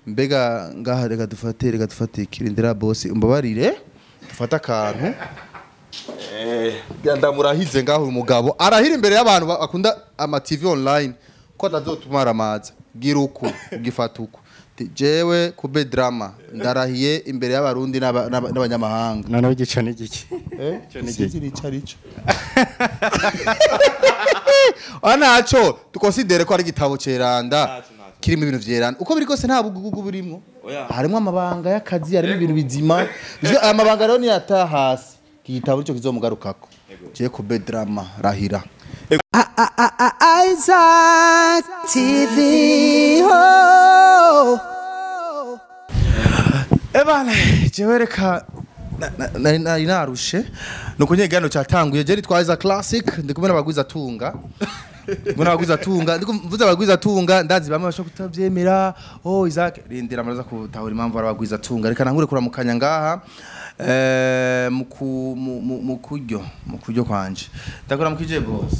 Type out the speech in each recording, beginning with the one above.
Mbega ngaha reka dufate kirindira, boss, umbabarire dufate akantu. Ndamurahize ngaho, uyu mugabo arahira imbere y'abantu bakunda ama TV online ko atazotumara amazi. Gira uku ugifata uku. Jewe Kube Drama ndarahiye imbere y'Abarundi n'abanyamahanga. Noneho igico ni igiki? Ico ni Sinzi nico arico. Ah, naco tukonsidere ko ari igitabo ceranda kirimo ibintu vyeranda. Uko biri kose nta bugugu burimwo. Oya. Harimo amabanga y'akazi, harimo ibintu bizima. Ivyo aya mabanga rero niyata hasi, iki gitabo nico kizomugarukako. Jewe Kube Drama rahira. Isaac TV. Oh. Ebana, jewe reka nari narushe nuko nyine gano cyatanguye. Je nitwa Isaac Classic, ndi kumwe n'abagwiza tunga, ndi kumwe n'abagwiza tunga, ndi mvuze abagwiza tunga, ndazi bamwe bashobora kutavyemera. Oh Isaac, rindira muraza kutahura impamvu ari abagwiza tunga. Reka nangure kuramukanya ngaha mu kuryo kwanje. Ndakuramukije, boss.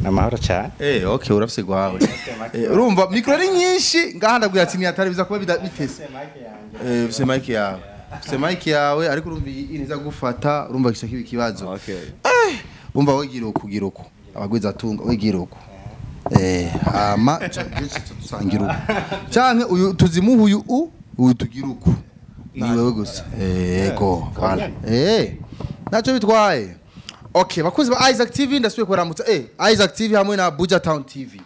Namahoro cyane. Okay, urafise gwawe. Urumva micro ni nyinshi ngaha, ndabwira ati ni atari biza kuba bitese. Ufise mic yawe. Ufise mic yawe, ariko urumva iyi niza gufata, urumva gica kiba ikibazo. Okay. Umva, wigira uku, gira uku. Abagwiza tunga, wigira uku. Hama dusangira uku. Canke uyu tuzimuha, uyu uyu tugira uku. Ni wewe gusa. Ego, voilà. Naco bitwaye. Okay, bakuzi ba Isaac TV, ndasubiye kubaramutsa. Isaac TV hamwe na Buja Town TV.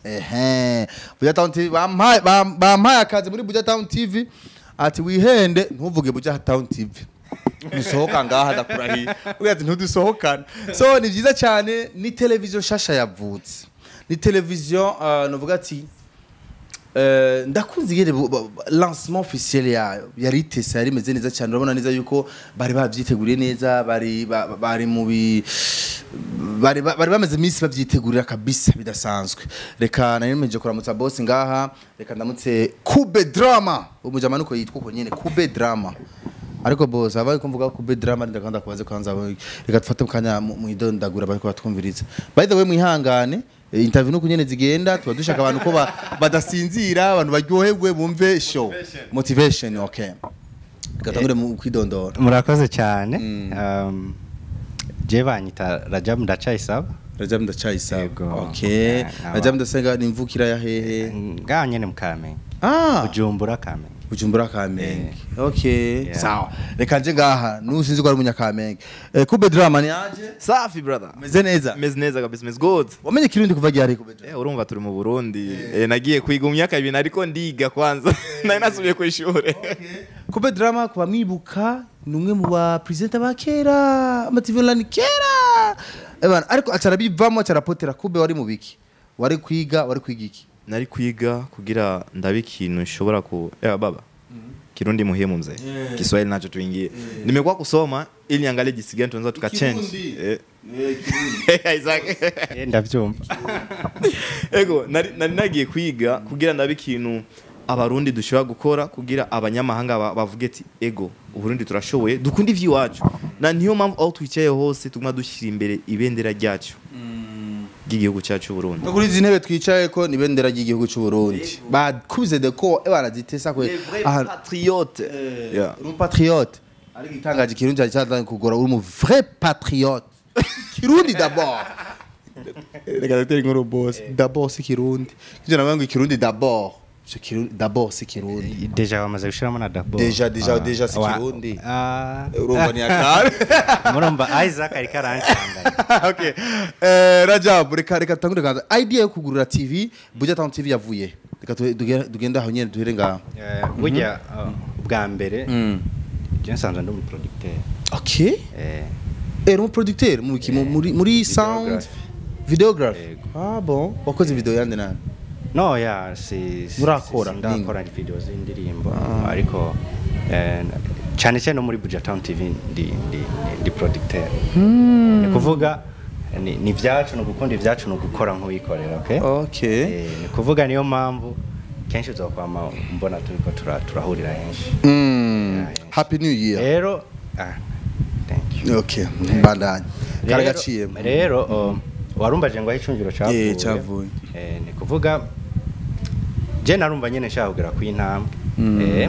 Ehe, Buja Town TV bampaye akazi muri Buja Town TV, ati wihende ntuvuge Buja Town TV. Nusohoka ngaha ndakurahiye. Ugira ati ntudusohokana. So ni byiza cyane, ni television shasha yavutse. Ni television novuga ati ndakunze ingene lancement officiel yayo yari itese, yari imeze neza cyane. Urabona neza yuko bari babyiteguriye neza, bari bari mu bi bari bari bamaze iminsi babyitegurira kabisa bidasanzwe. Reka nari nemeje kuramutsa boss ngaha. Reka ndamutse Kube Drama, umujama nuko yitwa uko nyene, Kube Drama. Ariko boss, abaye kumvuga Kube Drama, ndakanda kubaze kwanza. Reka dufate mukanya mu idondagura bariko batwumviriza. By the way, mwihangane, interview nuko nyene zigenda, tuba dushaka abantu ko badasinzira, abantu baryoherwe bumve show motivation. Okay, reka tangure mu kwidondora. Murakoze cyane. Je banyita Rajab Ndacayisaba. Rajab Ndacayisaba. Yego. Okay. Rajab Ndasenga ni imvukira ya hehe? Ngaha nyene mu Kamenge. Ah. Bujumbura, Kamenge. Bujumbura, Kamenge. Okay. Yeah. Sawa, reka nje ngaha nusinzi ko ari umunyakamenge. Kube Drama ni aje? Safi, brother. Meze neza? Meze neza kabisa, meze good. Wamenye Kirundi kuva ryari, Kube Drama? Urumva turi mu Burundi. Nagiye kwiga mu myaka 2 ariko ndiga kwanza. Nari nasubiye ku ishure. Kube Drama, kuba mwibuka, ni umwe mu ba presenter ba kera ama TV online kera. Ebana, ariko acarabivamo, acarapotera. Kube, wari mu biki? Wari kwiga? Wari kwiga iki? Nari kwiga kugira ndabe ikintu nshobora ku baba. Kirundi muhimu mzee. Kiswahili nacho tuingie. Nimekuwa kusoma ili niangalie jinsi gani tunaweza tukachange. Kirundi. Isaac. Ndavyumva. Ego, nari nagiye kwiga kugira ndabe ikintu Abarundi dushobora gukora kugira abanyamahanga bavuge ati ego, Uburundi turashoboye, dukunda ivy'iwacu. Na niyo mpamvu aho twicaye hose tuguma dushyira imbere ibendera ryacu ry'igihugu cyacu Burundi. No kuri izi ntebe twicaye ko ni ibendera ry'igihugu cy'u Burundi bakuze de ko barazitesa ko. Les vrais patriotes. Yeah. Uri patriote, ariko itangaje Kirundi cyari cyazanye kugora. Uri mu vrai patriote. Kirundi d'abord. Reka dutera inkuru, boss. D'abord si Kirundi. Ivyo navuga ngo Ikirundi d'abord. Ico Kirundi d'abord si Kirundi. Déjà bamaze gushiramo na d'abord. Déjà, Ah. déjà si Kirundi. Ah. Urumva ni akare. Murumva Isaac ariko arancanganya. Okay. Rajab, reka tangure kanza. Idea yo kugurura TV, Buja Town TV, yavuye? Reka tugende aho nyene, duhere ngaho. Burya bwa mbere je nsanzwe ndi umuproducteur. Okay. Uri umuproducteur mu ki? Muri sound, videography? Yego. Ah bon. Wakoze video yande nani? No ya si Murakora, si ndakora video z'indirimbo, ariko cyane cyane no muri Buja Town TV ndi producteur. Ni kuvuga ni ibyacu, ni ugukunda ibyacu, ni ugukora nk'uwikorera, okay? Okay. Ni kuvuga niyo mpamvu kenshi uzokwama mbona turiko turahurira henshi. Yeah. Happy New Year. Rero thank you. Okay, mbandanye. Karagaciyemo. Rero warumbaje ngo aho icungiro cyavuye. Cavuye. Ni kuvuga Je narumva nyene nshaka kugera ku intambwe,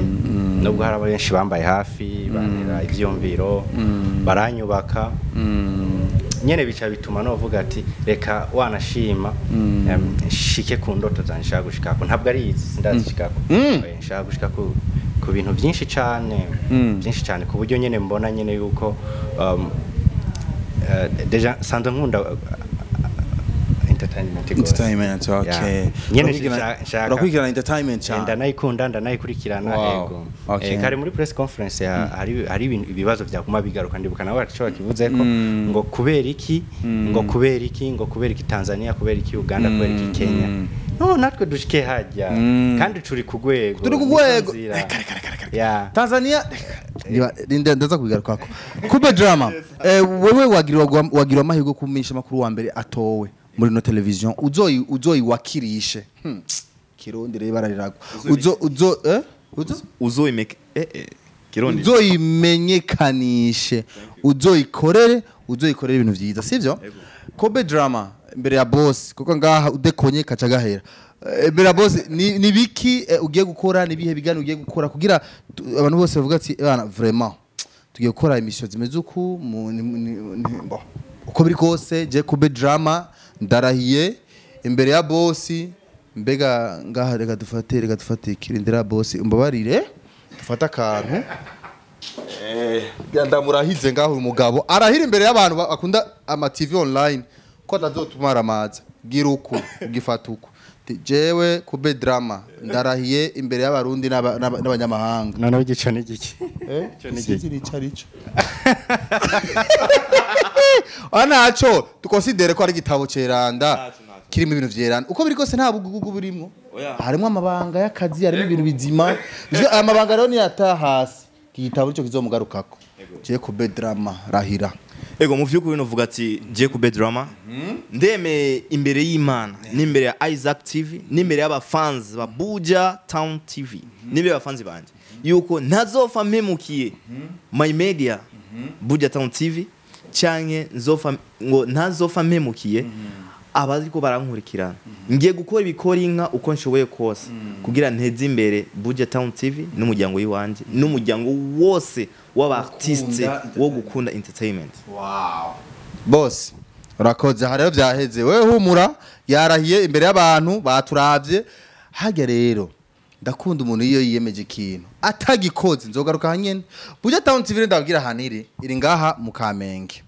nubwo hari abenshi bambaye hafi, bantera ivyumviro, baranyubaka nyene, bica bituma novuga ati reka wanashima nshike ku ndoto zanje nshaka gushikako. Ntabwo ari izi sindazishikako. Nshaka gushika ku bintu byinshi cane, byinshi cane, ku buryo nyene mbona nyene yuko déjà sanzwe nkunda entertainment gose. Entertainment, okay. Yeah. Nyene nshaka Urakurikirana entertainment cyane. Ndanayikunda, ndanayikurikirana. Ego. Kare muri press conference hari ibibazo byaguma bigaruka, ndibuka nawe icyo bakivuze ko ngo kubera iki, ngo kubera iki, ngo kubera iki Tanzania, kubera iki Uganda, kubera iki Kenya. No natwe dushike hajya, kandi turi ku rwego. Turi ku nizo rwego. nzira. Kare, kare, kare, kare. Yeah. Tanzania. Ndaza kubigarukako. Kube Drama, wewe wagiriwe amahirwe kumisha makuru wa mbere atowe muri no television uzoyiwakirishe. Kirundi rero bararirago. Uzo uzo eh uzo Uzoyimeke kirundi. Uzoyimenyekanishe, uzoyikorere ibintu vyiza, sivyo? Kobe Drama, imbere ya boss, kuko ngaha udekonye kaca gahera. Imbere ya boss, ni biki ugiye gukora? Ni bihe bigano ugiye gukora kugira abantu bose bavuga ati: "Bana, vraiment tugiye gukora émission zimeze uku"? Bon, uko biri kose, je Kobe Drama ndarahiye imbere ya boss. Mbega ngaha reka dufate kirindira boss, umbabarire dufate akantu. Ndamurahize ngaho, uyu mugabo arahira imbere y'abantu bakunda ama TV online ko atazotumara amazi. Gira uku, ugifata uku. Jewe Kube Drama ndarahiye imbere y'abarundi n'abanyamahanga. Noneho igico ni igiki? Ico ni Sinzi nico arico. Naco tukonsidere ko ari igitabo ceranda kirimo ibintu vyeranda. Uko biri kose nta bugugu burimwo. Oya. Harimo amabanga y'akazi, harimo ibintu bizima. Ivyo aya mabanga rero niyata hasi, iki gitabo nico kizomugarukako. Je Kube Drama rahira. Ego, mu vy'ukuri novuga ati je Kube Drama ndemeye imbere y'Imana n'imbere ya Isaac TV n'imbere y'abafans ba Buja Town TV n'imbere y'abafans banje yuko ntazofa mpemukiye my media Buja Town TV, canke nzofa ngo ntazofa mpemukiye abariko barankurikirana. Ngiye gukora ibikora inka uko nshoboye kose kugira nteze imbere Buja Town TV n'umuryango w'iwanje n'umuryango wose w'abartiste Gukunda wo gukunda entertainment. Boss, urakoze. Aha rero byaheze. Wewe humura, yarahiye imbere y'abantu baturavye hajya. Rero ndakunda umuntu iyo yiyemeje ikintu atagikoze. Nzogaruka hanyene. Buja Town TV ndabwira ahantu iri ngaha mu Kamenge,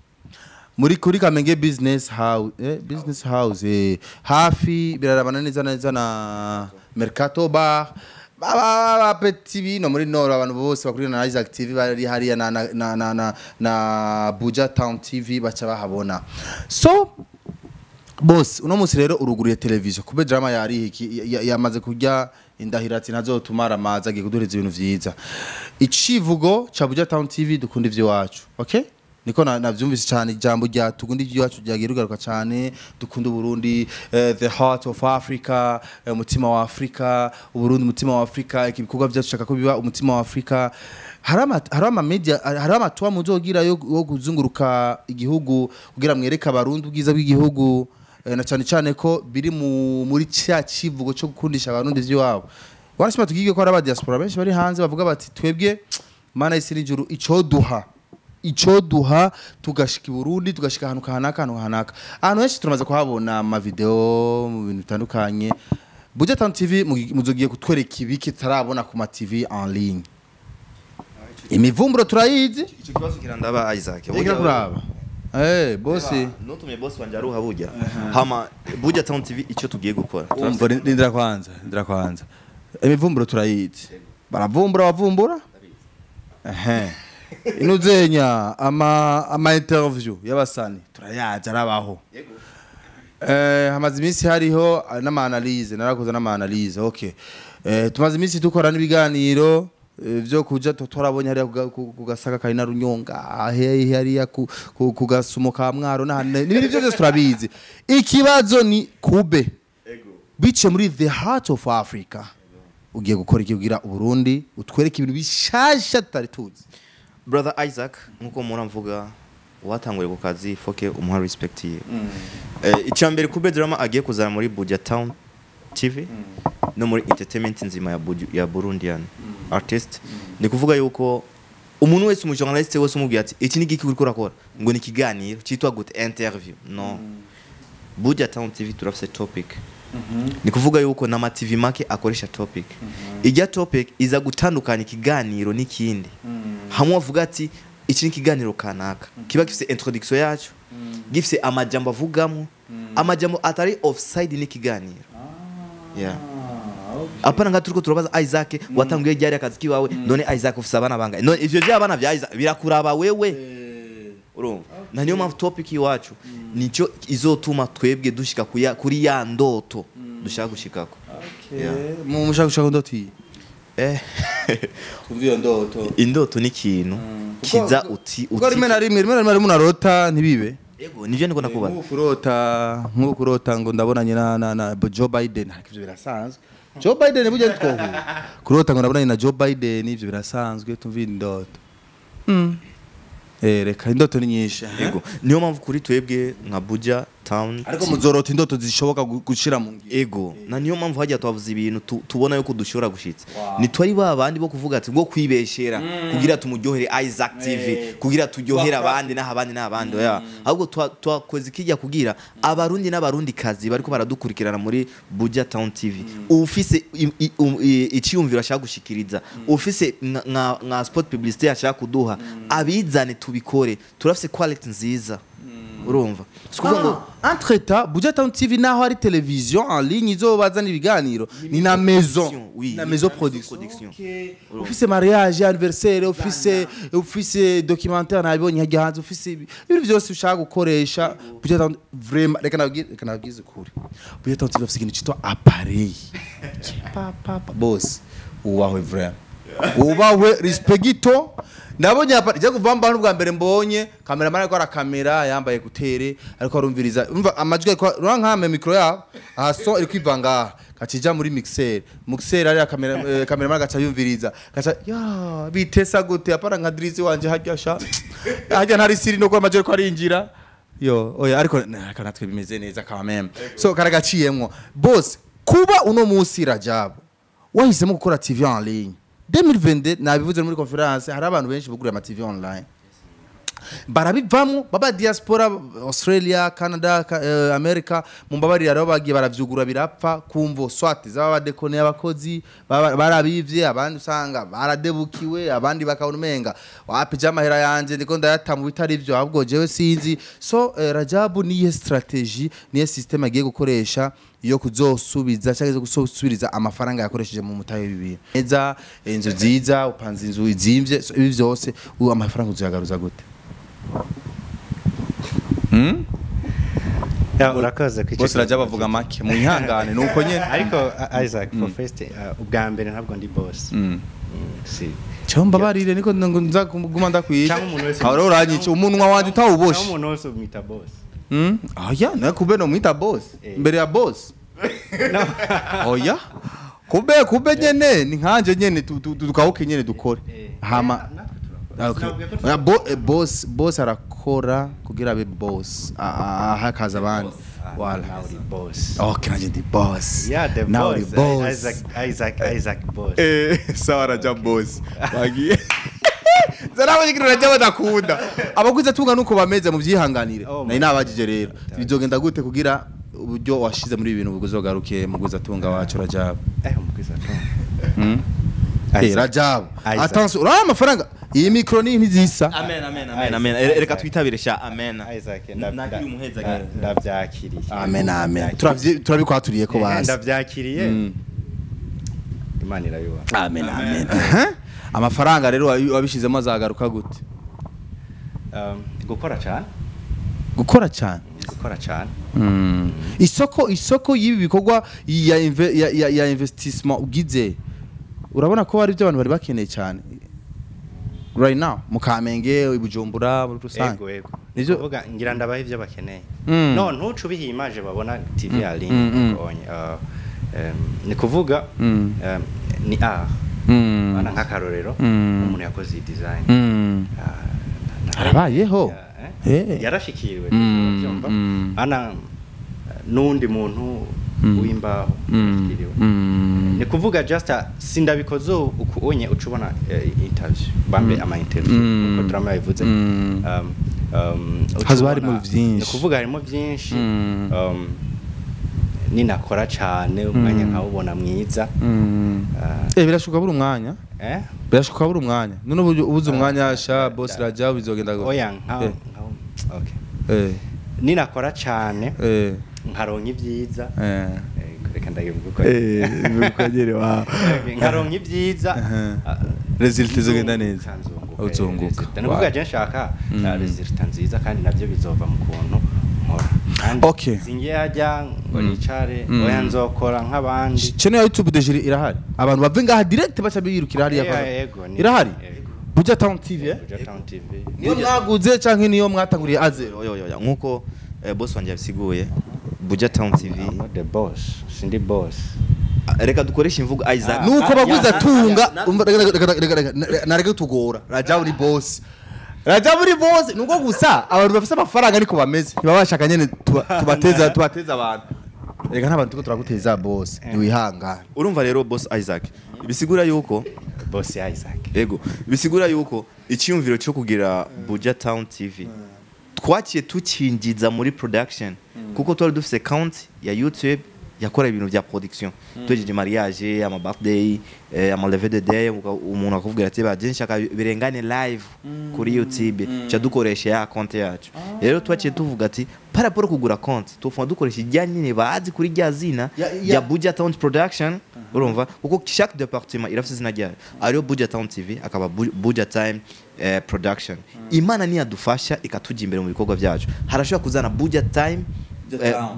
muri kuri Kamenge Business House, Business House, hafi birarabana neza neza na Mercato Bar. Ba Petit bino muri Nord, abantu bose bakurikirana na Isaac TV bari hariya na Buja Town TV baca bahabona. So boss, uno munsi rero uruguruye televiziyo. Kube Drama yari yamaze kurya indahiro ati ntazotumara amazi, agiye kuduhereza ibintu vyiza. Icivugo ca Buja Town TV: dukunda ivy'iwacu. Okay, niko navyumvise cyane. Ijambo rya "dukunda ivy'iwacu" ryagiye rugaruka cyane. Dukunda Burundi, the heart of Africa, umutima wa Africa, Uburundi umutima wa Africa. Iki bikorwa byacu shaka ko biba umutima wa Africa. Hari ama media, hari amatuwa muzogira yo kuzunguruka igihugu kugira mwereke abarundi ubwiza bw'igihugu, na cyane cyane ko biri muri cya kivugo cyo gukundisha abarundi ivy'iwabo. Warashima tugige ko hari aba diaspora benshi bari hanze bavuga bati: "Twebwe mana isi n'ijuru, ico duha tugashika i Burundi, tugashika ahantu kanaka, ahantu kanaka." Ahantu henshi turamaze kuhabona ama video mu bintu bitandukanye. Buja Town TV muzogiye kutwereka ibiki tutarabona ku ma TV en ligne? Imivumburo turayizi. Ico kibazo kirandaba, Isaac. Reka kuraba bosi. Nutumye boss wanje aruha burya. Hama Buja Town TV icyo tugiye gukora, Umva, rindira kwanza, rindira kwanza. Imivumburo turayizi, baravumbura, bavumbura ehe inuzenya ama interview y'abasani turayazi, arabaho. Hamaze iminsi hariho n'ama analyse, narakoze n'ama analyse. Okay, tumaze iminsi dukora n'ibiganiro vyo kuja turabonye hariya ku Gasaka kari na Runyonga, hehe hariya ku Gasumo ka Mwaro n'ahandi n'ibindi byo byose turabizi. Ikibazo ni Kube bice muri the heart of Africa, ugiye gukora iki kugira Uburundi utwereke ibintu bishasha tutari tuzi? Brother Isaac, nkuko muramvuga, watanguriye ku kazi foke umuha respect yiwe. Icya mbere Kube Drama agiye kuzana muri Buja Town TV No muri entertainment nzima ya Burundian artist, ni kuvuga yuko umuntu wese, umujournaliste wese, umubwiye ati iki ni giki uriko urakora, ngo ni ikiganiro cyitwa gute, interview, no. Buja Town TV turafise topic. Ni kuvuga yuko n'ama TV make akoresha topic. Ijya topic iza gutandukanya ikiganiro n'ikindi, hamwe bavuga ati iki ni ikiganiro kanaka, kiba gifise introduction yacu, gifise amajambo avugamo, amajambo atari offside n'ikiganiro. Yeah. Apana nga turiko turabaza Isaac watanguye ryari akazi kiwawe, none Isaac ufise abana bangahe, none ivyo by'abana vya Isaac birakuraba wewe? Urumva, na niyo mpamvu topic iwacu nicyo izotuma twebwe dushika kuri ya ndoto dushaka gushikako. Yeah. Mu mushaka gushaka ndoto iyi? Twumva iyo ndoto. Indoto ni ikintu kiza uti Kuko rimwe na rimwe umuntu arota ntibibe. Ego, nivyo ndiko ndakubaza. Nk'ubu kurota ngo ndabonanye na Joe Biden, ariko ivyo birasanzwe. Joe Biden burya ntitwohura. Kurota ngo ndabonanye na Joe Biden, ivyo birasanzwe. Tumva indoto. Reka, indoto ni nyinshi. Ego, niyo mpamvu kuri twebwe nka Buja Town Ariko muzorota indoto zishoboka gushira mu ngiro. Ego, na niyo mpamvu hajya twavuze ibintu tubona yuko dushobora gushitsa. Ntitwari ba bandi bo kuvuga ati ngo kwibeshera kugira tumuryohere Isaac TV, kugira turyohere abandi n'abandi n'abandi, oya. Ahubwo twakoze ikijya kugira Abarundi n'Abarundi kazi bariko baradukurikirana muri Buja Town TV, ufise iciyumviro ashaka gushikiriza, ufise nka spot publicité ashaka kuduha, abizane tubikore. Turafise quality nziza, urumva, si kuvuga ngo Entre temps, Buja Town TV, naho ari television en ligne izobazana ibiganiro, ni na maison Oui, na maison production. Production. Okay. Ufise mariage, anniversaire, ufise documentaire, nabibonye hajya hanze, ufise ibintu byose ushaka gukoresha Buja Town, vraiment, reka nabwize ukuri, Buja Town TV afise ikintu cyitwa appareil. Pa pa pa, boss, ubahwe, vraiment ubahwe, respecto. Ndabonye apa je kuva mba n'ubwa mbere mbonye cameraman ariko arakamera yambaye écouteurs, ariko arumviriza, umva amajwi, ariko urankame micro yabo aha, son iri kwiva ngaha kacija muri mixer ari kamera, cameraman gaca yumviriza, gaca ya bitesa gute. Apara nka Drizzy wanje hajya sha hajya ntari siri no ko amajwi ariko arinjira yo, oya. Ariko natwe bimeze neza quand même, so karagaciyemwo. Boss, kuba uno munsi Rajab wahisemo gukora TV en ligne 2022, nabivuze muri conference, hari abantu benshi bugura ama TV online barabivamo, baba diaspora, Australia, Canada, America, mumbabarira, rero bagiye baravyugura birapfa kumvo swat zaba badekone, abakozi barabivye, abandi usanga baradebukiwe, abandi bakabona umenga wapi jamahera yanje ndiko ndayata mu bitari ivyo, ahubwo jewe sinzi. So Rajabu, niye strategy, niye system agiye gukoresha iyo kuzosubiza cyangwa gusubiriza amafaranga yakoresheje mu mutahe bibiri neza, inzu nziza, upanze inzu izimvye? So, ibi vyose ubu amafaranga uzuyagaruza gute? Ya, urakoze kwica. Bose Rajabu avuga make, mu ihangane, nuko nyene. Ariko Isaac, for first, ubwa mbere ntabwo ndi boss. Si. Cyo mbabarire, niko ngo nza kuguma ndakwica. Cyangwa umuntu wese. Aho rero uranyica umunwa wanje utawuboshe. Cyangwa umuntu wese umwita boss. Oya, nakube no mwita boss. Mbere ya boss. No. Oya. Kube nyene ni nkanje nyene tukahuke nyene dukore. Hama Natwe turakora. Okay. Sinabwiye ko Oya, boss arakora kugira abe boss. Hakaza abandi. Wala. Nawe uri boss. Okay, nanje ndi boss. Yeah, the Nawe uri boss. boss. Isaac, Isaac, Isaac boss. Sawa Rajab boss. Bagiye. Zarabonye ikintu Rajab adakunda. Abaguze tunga nuko bameze, mu byihanganire. Oh my Nari nabajije rero. Bizogenda gute kugira uburyo washize muri ibi bintu buzogaruke mu guza tunga wacu Rajab? Umugwiza tunga. Rajab. Isaac. Attention, uriya amafaranga. Iyi micro ni ntizisa. Amen, amen, amen, amen. Reka twitabire sha, amen. Isaac, Nakiri umuheza. Ndabyakiriye. Amen, amen. Turabikwatuririye ko bazi. Ndabyakiriye. Imana irayubaha. Amen, amen. Aha. Amafaranga rero wabishizemo azagaruka gute? Gukora cyane. Gukora cyane. Gukora cyane. Isoko y'ibi bikorwa ya investissement ugize, urabona ko ari byo abantu bari bakeneye cyane right now mu Kamenge, i Bujumbura muri rusange? Ego. Nivyo- Kuvuga ngira ndabaha ivyo bakeneye. No ntuce ubiha image babona TV ya ligne. Ubonye, ni kuvuga ni art. Bana, nk'akarorero, umuntu yakoze iyi design. Arabayeho. Yarashikiriwe, urabyumva? Ana n'undi muntu Uw'imbaho yashikiriwe. Ni kuvuga just sindabikoze uku onye ucubona interview bambe ama interview uko drama yabivuze. Hazoba harimo vyinshi. Ni kuvuga harimo vyinshi. Ninakora cyane umwanya nkawubona mwiza. Birashuka buri umwanya. Birashuka buri umwanya. None ubuze umwanya sha boss Rajabu bizogenda go. Oya nka okay. Ninakora cyane nkaronka ibyiza. Reka ndayivuga uko wa nkaronka ibyiza result izogenda neza. Uzunguka. Nukuvuga je nshaka result nziza kandi navyo bizova mu kuntu nkora. Okay. Singiye ajya ngo nicare oya nzokora nk'abandi. Channel ya YouTube deje irahari. Abantu bave ngaha direct baca biyirukira hariya. Irahari. Buja Town TV Buja Town TV. Niyo mwaguze canke niyo mwatanguriye azero? Oya nkuko boss wanje yabisiguye Buja Town TV. I'm not the boss. Sindi boss. Reka dukoresha imvugo Isaac. Nuko baguza tunga umva reka nareke tugora. Rajabu ni boss. Rajabu ni boss nuko gusa abantu bafise amafaranga niko bameze. Ntibabashaka nyene tubateza abantu. Reka ntabantu tuko turaguteza boss. Niwihangane. Urumva rero boss Isaac. Bisigura yuko boss Isaac. Ego. Bisigura yuko icyumviro cyo kugira Buja Town TV twakiye tukinjiza muri production kuko twari dufise account ya YouTube yakora ibintu vya production. Tujeje mariage, ama birthday, ama levée de day, umuntu akuvugera ati baje nshaka birengane live kuri YouTube, cha dukoresha ya account yacu. Rero twakiye tuvuga ati par rapport kugura account tufa dukoresha ijya nyine bazi kuri rya zina ya Buja Town Production. Urumva kuko chaque département irafise izina ryayo. Ariyo Buja Town TV akaba Buja Time Production. Imana ni yadufasha ikatujya imbere mu bikorwa byacu. Harashobora kuzana Buja Time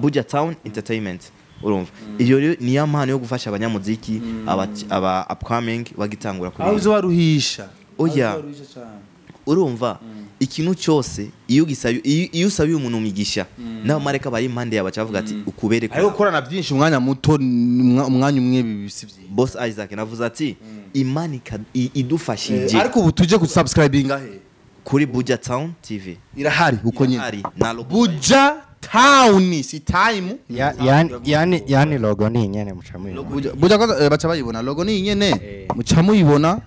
Buja Town Entertainment. Urumva iyo ni ya mpano yo gufasha abanyamuziki aba upcoming bagitangura kuri aho uzobaruhisha. Oya urumva ikintu cyose iyo gisayo iyo usabiye umuntu umigisha naho mareka bari impande yabaca bavuga ati ukubere ariko gukorana byinshi umwanya muto umwanya umwe bibisi byinshi. Boss Isaac navuze ati imana idufashije. Ariko ubu tuje ku subscribinga he kuri Buja Town TV. Irahari uko nyine Buja Town si time yani logo ni nyene muca muyibona. Buja kwanza baca bayibona logo ni nyene muca muyibona.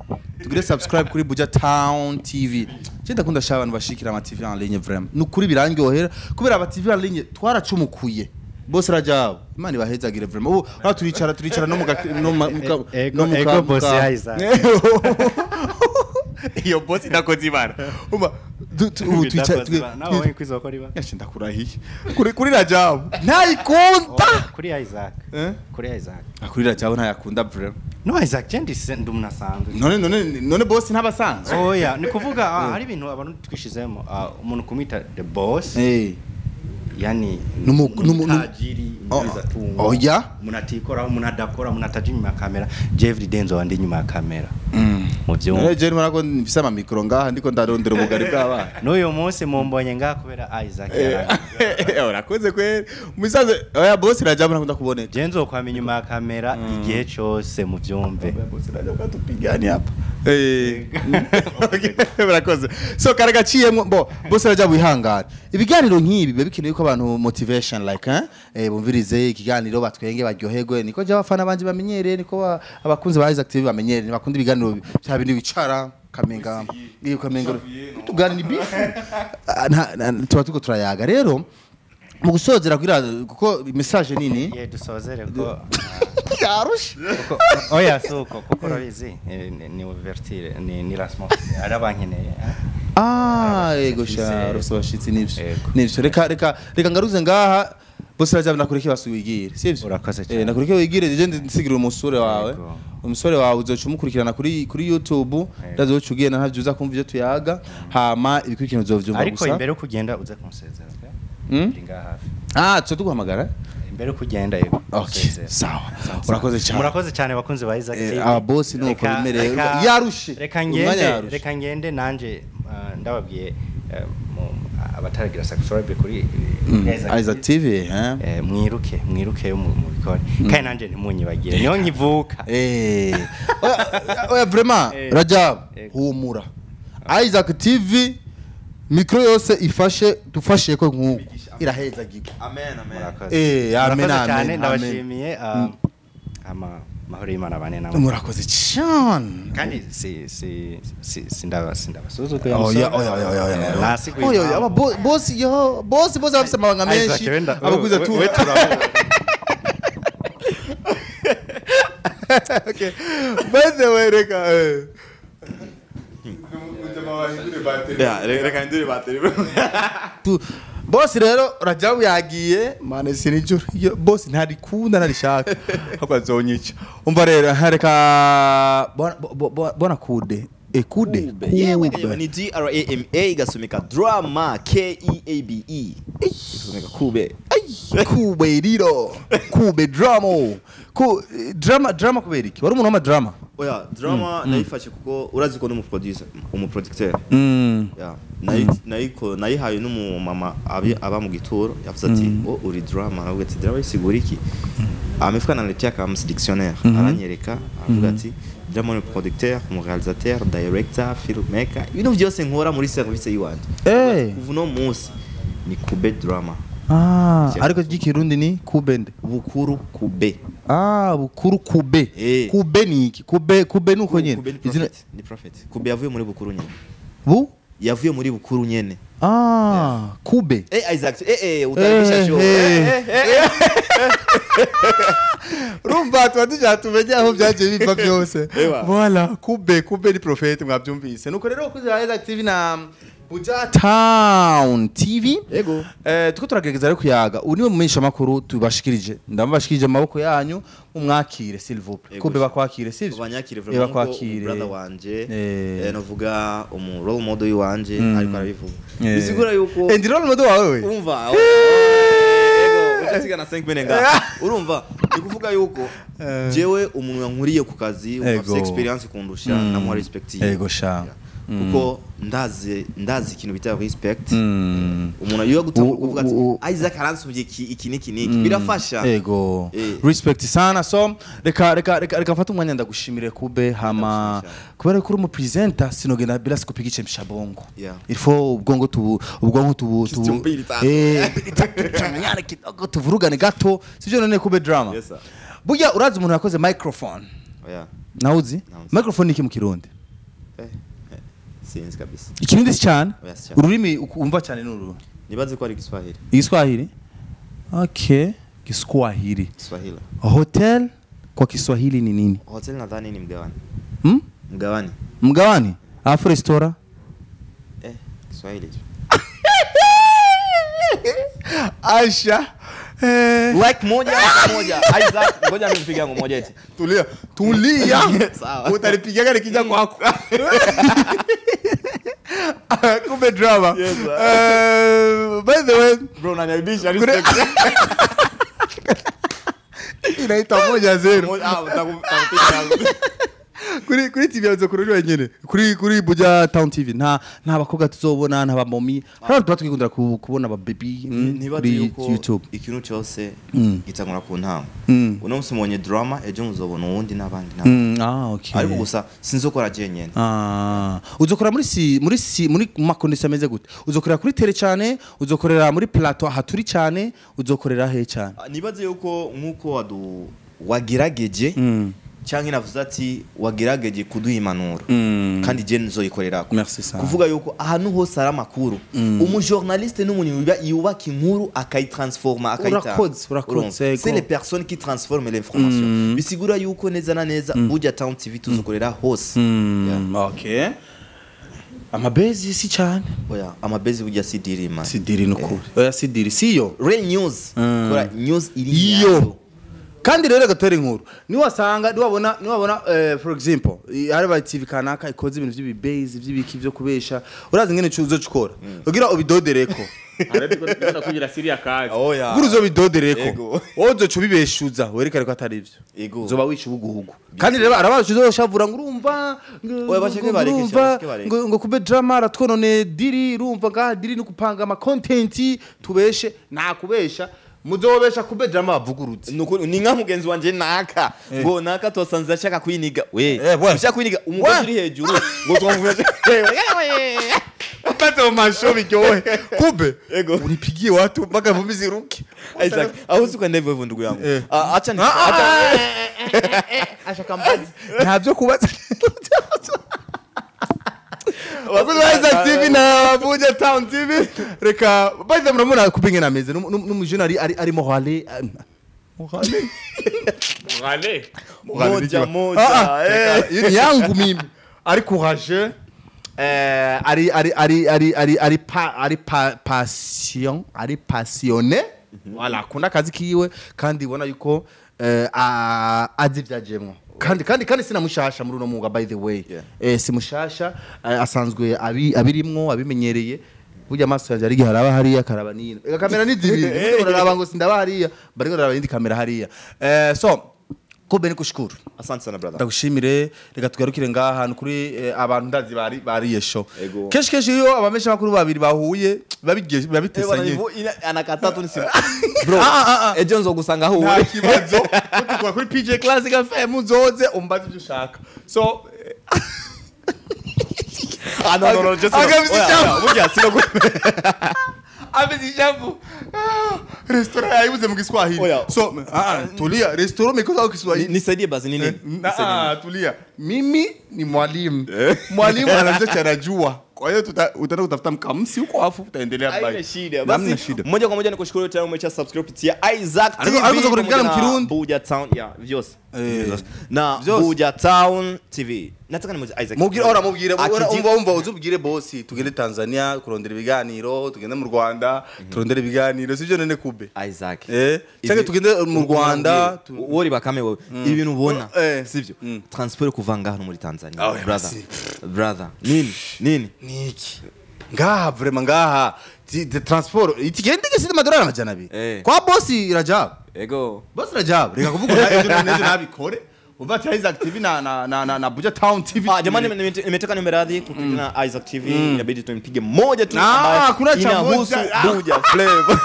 Tugire subscribe kuri Buja Town TV. Je ndakunda sha abantu bashikira ama TV en ligne vraiment. Nukuri birangyohera kubera aba TV en ligne twaracumukuye. Boss Rajabu Imana ibahezagire vraiment. Ubu turicara no mu ego boss Isaac. Iyo boss inakoze ibara. Umva twicara nawe kwizokora iba. Yashe ndakurahiye. Kuri Rajabu ntayikunda. Kuri Isaac. Kuri Isaac. Kuri Rajabu ntayakunda vraiment. No Isaac je ndi umunasanzwe. None boss ntabasanzwe. Oya ni kuvuga hari ibintu abantu twishizemo umuntu kumita the boss. Yani numu tajiri mwizatunga. Oya umuntu atikora umuntu adakora umuntu ataje inyuma ya kamera. Jeffrey Denzo wandi inyuma ya kamera. Mu byumba. None je nmarako mfise ama micro ngaha ndiko ndarondera ubugari bw'abana. N'uyu munsi mumbonye ngaha kubera Isaac. Urakoze kweri. Musaze oya boss Rajabu nakunda kuboneka. Je nzokwama inyuma ya kamera igihe cyose mu byumve. Boss Rajabu katupigani hapa. Murakoze. So karagaciyemo bo boss Rajabu ihangane. Ibiganiro nk'ibi biba bikeneye ko abantu motivation like bumvirize ikiganiro batwenge baryoherwe niko je abafana banje bamenyereye niko abakunzi ba Isaac TV bamenyereye bakunda ibiganiro bya bindi bicara kamenga iyo kamenga tugana ni beef tuba tuko turayaga rero mu gusozera kugira kuko message nini ye dusozere ko yarushe oya suko kuko urabizi ni ouverture ni lancement arabankeneye. Ego sha rusabashitsi nivyo nivyo reka ngaruze ngaha boss Rajabu nakureke basuwigire sivyo. Urakoze cyane. Nakureke wigire je ndisigira umusore wawe. Umusore wawe uzoca umukurikirana kuri YouTube ndazoca ugenda ntavyo uza kumva ivyo tuyaga hama ibikurikirana uzovyumva gusa. Ariko imbere yo kugenda uze kunsezera okay? Ndi ngaha hafi. Tuzo tuguhamagara imbere yo kugenda yego. Okay sawa. Urakoze cyane. Murakoze cyane bakunzi ba Isaac TV. Aba boss nuko bimereye yarushe. Reka ngende nanje ndababwiye abataragira subscribe kuri Isaac TV mwiruke mu bikore kandi nanje ntimunyibagire niho nkivuka. Oya vraiment Rajab humura Isaac TV micro yose ifashe dufashe ko nkuko Irahezagirwa. Amen, amen. Eh, amen, Murakoze cyane, amen. Ndabashimiye ama mahoro y'Imana bane namwe. Murakoze cyane. Kandi si si si sindaba sindabasuzuguye. Oya, oya, oya, oya, oya. Nasi Oya, oya, aba bosi yo, bosi bosi bafise amabanga menshi. Abaguza tu. We turabona. Okay. By the way, reka Yeah, reka ndure bateri. Tu bosi rero Rajabu yagiye mane sinijoro bosi ntarikunda ntarishaka ahubwo azonyica. Umva rero reka bona kude ekude Yewe ni D R A M A igasomeka drama K E A B E. Igasomeka kube. Kube riro kube drama ku drama drama kubera iki wari umuntu w'ama drama? Oya, drama nayifashe kuko urazi ko n'umuproducer, umuproducteur. Yeah, nayiko nayihaye n'umumama aba mu gituro yavuze ati "Oh, uri drama." Aravuga ati "Drama isigura iki?" Amefika analetea kama dictionnaire, aranyereka aravuga ati "Drama ni producteur, mu réalisateur, director, filmmaker, ibintu byose nkora muri service yiwanje." Kuva uno munsi ni kube drama. Ah, ariko ry'ikirundi ni kubende. Bukuru kube. Ah, bukuru kube. Kube ni iki? Kube kube nuko nyene. Kube ni prophet. Ni prophet. Kube yavuye muri bukuru nyene. Bu? Yavuye muri bukuru nyene. Ah, kube. Isaac, utaribisha show. Urumva tuba dushaka tumenye aho byagiye biva byose. Voilà, kube kube ni prophet mwabyumvise. Nuko rero kuzi Isaac TV na Buja Town TV. Ego. Tuko turagerageza rero kuyaga. Uyu niwe mumenyesha makuru tubashikirije. Ndamubashikirije amaboko yanyu umwakire s'il vous plaît. Kube bakwakire sivyo? Banyakire vraiment bakwakire. Brother wanje. Novuga umu role model wanje ariko arabivuga. Bisigura yuko Ndi role model wawe we. Umva. Ego, ucasigana 5 minutes nga. Urumva ni kuvuga yuko jewe umuntu yankuriye ku kazi ufite experience kundusha namuha respect. Ego sha. Kuko ndazi ikintu bita respect. Umuntu iyo gutanga kuvuga ati Isaac aransubye iki niki niki birafasha. Ego respect sana. So reka reka reka reka mfata umwanya ndagushimire kube hama kubera ko uri mu presenter sinogenda bila sikupiga ichemsha bongo. Il faut ubwongo tubu changanyana kidogo tuvurugane gato sivyo none kube drama. Yes sir. Burya urazi umuntu yakoze microphone? Oya. Nauzi? Microphone niki mu Kirundi? Sinzi kabisa. Ikirundi si cyane? Ururimi umva cyane n'uru. Nibaze ko ari Kiswahili. Kiswahili? Okay, Kiswahili. Kiswahili. Hotel kwa Kiswahili ni nini? Hotel nadhani ni mgawani. Mgawani. Mgawani? Alafu restaurant? Kiswahili. Aisha. Like moja moja. Isaac, ngoja nimpigie yangu moja eti. Tulia. Tulia. Sawa. Utanipigia nikija kwako. Kumbe drama. Yes, by the way, bro unaniaibisha respect. Inaita 1-0. Ah, utakupiga. Kuri TV yazokurura nyene. Kuri Buja Town TV nta bakobwa tuzobona nta bamomi. Hari tuba twikundira kubona aba baby nibaze yuko YouTube. Ikintu cyose gitangura ku ntango. Uno munsi mubonye drama ejo muzobona uwundi n'abandi n'abandi. Ah, okay. Ariko gusa sinzokora je nyene. Ah, uzokora muri makondisi ameze gute? Uzokorera kuri tele cyane, uzokorera muri plateau ahaturi cyane, uzokorera he cyane? Nibaze yuko nkuko wagerageje cyangwa navuze ati wagerageje kuduha impanuro kandi je nzoyikorerako. Kuvuga yuko ahantu hose ari amakuru umujournaliste n'umuntu yubaka inkuru akayitransforma akayita. Urakoze. C'est les personnes qui transforment l'information. Bisigura yuko neza na neza Buja Town TV tuzokorera hose. Okay. Amabezi si cyane. Oya, amabezi burya si diri man. Si diri nukuri. Oya si diri siyo. Real news. Kora news iri iyo. Kandi rero gatera inkuru niwasanga niwabona for example hari ba TV kanaka ikoze ibintu by'ibibase by'ibiki byo kubesha urazi ngene uzocukora ugira ubidodereko ariko kugira siria kazi oya guru uzobidodereko wozoca ubibeshuza werekare ko atari ivyo uzoba wica ubuguhugu kandi rero arabaje uzoshavura ngo urumva oya bashake bareke ngo kube drama aratwonone diri urumva ngaha diri no kupanga ama content tubeshe nakubesha muzobesha kube drama bavugurutse nuko ni nka mugenzi wanje naka ngo naka tosanze ashaka kwiniga we ushaka kwiniga umugozi uri hejuru ngo twamvuye. Upate masho biryohe. Kumbe unipigie watu mpaka vumbi ziruke. Isaac, hauwezi kwenda hivyo hivyo ndugu yangu. Acha ni acha kambazi. Ntabyo kubaza. Wakuzi wa Isaac TV na Buja Town TV. Reka by the murabona kupinga na meze n'umujene ari morale. Morale. Morale. Moja moja. Ni yangu mimi. Ari courageux. Ari ari ari ari ari ari pa ari pa passion, ari passionné. Voilà, akunda akazi kiwe kandi ubona yuko azi ivyajemwo. Kandi sinamushasha muri uno mwuga by the way. Si mushasha, asanzwe abirimwo abimenyereye. Burya amaso yanjye ari haraba hariya karaba nino. Ega kamera ni zibiri. Uraraba ngo sindaba hariya, bariko raraba indi kamera hariya. So Kobe nikushukuru. Asante sana brother. Ndagushimire, reka tugarukire ngaha ahantu kuri abantu ndazi bariye show. Kenshi iyo abamesha bakuru babiri bahuye babitesanye. Anakata tu nisi. Bro, ejo nzogusanga aho uri. Nta kibazo. Tukwa kuri PJ Classic FM uzoze umbaze ibyo ushaka. So no just burya sino Amezi jambo. Restaurant yaibuze mu Kiswahili. So, tulia, restaurant mikosa kwa Kiswahili. Nisaidie basi nini? Tulia. Mimi ni mwalimu. Mwalimu anajua cha anajua. Kwa hiyo utaenda kutafuta mkamsi huko afu utaendelea bye. Haina shida. Basi moja kwa moja nikushukuru tena umecha subscribe kupitia Isaac TV. Ariko kurikana mu Kirundi. Buja Town ya vyose. Na Buja Town TV. Nataka ni Isaac. Mubwire ora mubwire umva uzubwire boss tugende Tanzania kurondera ibiganiro, tugende mu Rwanda turondera ibiganiro sivyo nene Kube. Isaac. Cyangwa tugende mu Rwanda wori bakame wewe ibintu ubona sivyo transport kuva ngaha muri Tanzania brother. Brother nini niki ngaha vraiment ngaha de transport itigende gese amadolari 200 kwa boss Rajab. Ego boss Rajab reka kuvuga ejo nejo nabikore Ubati Isaac TV na Buja Town TV. Jamani nimetoka nimeradhi kukutana na Isaac TV, inabidi tumpige moja tu ambaye kuna cha moja Buja Flavor.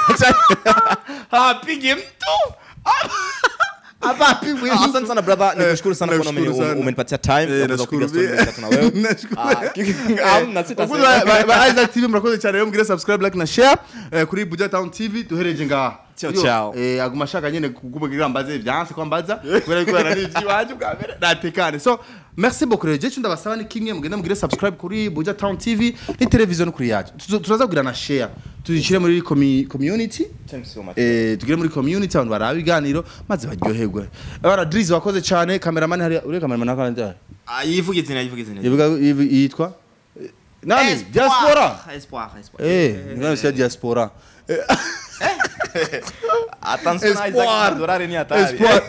Pige mtu. Hapa pigwe. Asante sana brother, nikushukuru sana kwa umenipatia time ya kupiga story na wewe. Nashukuru. Amna sitasema. Ba Isaac TV murakoze cyane rero mugire subscribe, like na share kuri Buja Town TV duhereje ngaha. Ciao ciao. Aguma shaka nyene kukubugira mbaze byanse kwambaza kubera yuko yarari iwacu bwa mbere natekane. So merci beaucoup rero je ndabasaba ni kimwe mugenda mugire subscribe kuri Buja Town TV ni television kuri yacu. Turaza kugira na share. Tuzishire muri community. Thanks so much. Tugire muri community abantu baraba ibiganiro maze baryoherwe. Abara Drizz wakoze cyane, cameraman hari uri cameraman akandi. Yivuga izina Yivuga yitwa nani? Diaspora. Espoir. Ni si diaspora. Attention Isaac, amadolari ni hatari. Espoir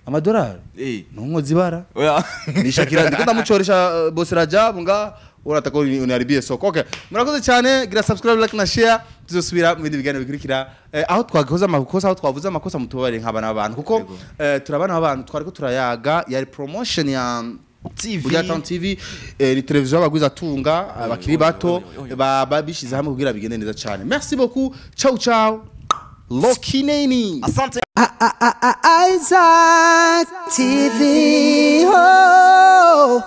amadolari? Nungo zibara. Oya. Nishakira ndiko ndamuchoresha boss Rajab nga urataka uniharibie soko. Okay. Murakoze cyane, gira subscribe, like na share. Tuzosubira mu bindi biganiro bikurikira. Aho twakoze amakosa, aho twavuze amakosa mutubare nk'abana b'abantu kuko turabana b'abantu twariko turayaga yari promotion ya TV. Buja Town TV ni televiziyo abagwiza tunga abakiri bato babishize hamwe kugira bigende neza cyane. Merci beaucoup. Ciao ciao. Lokineni. Asante. Isaac TV. Oh.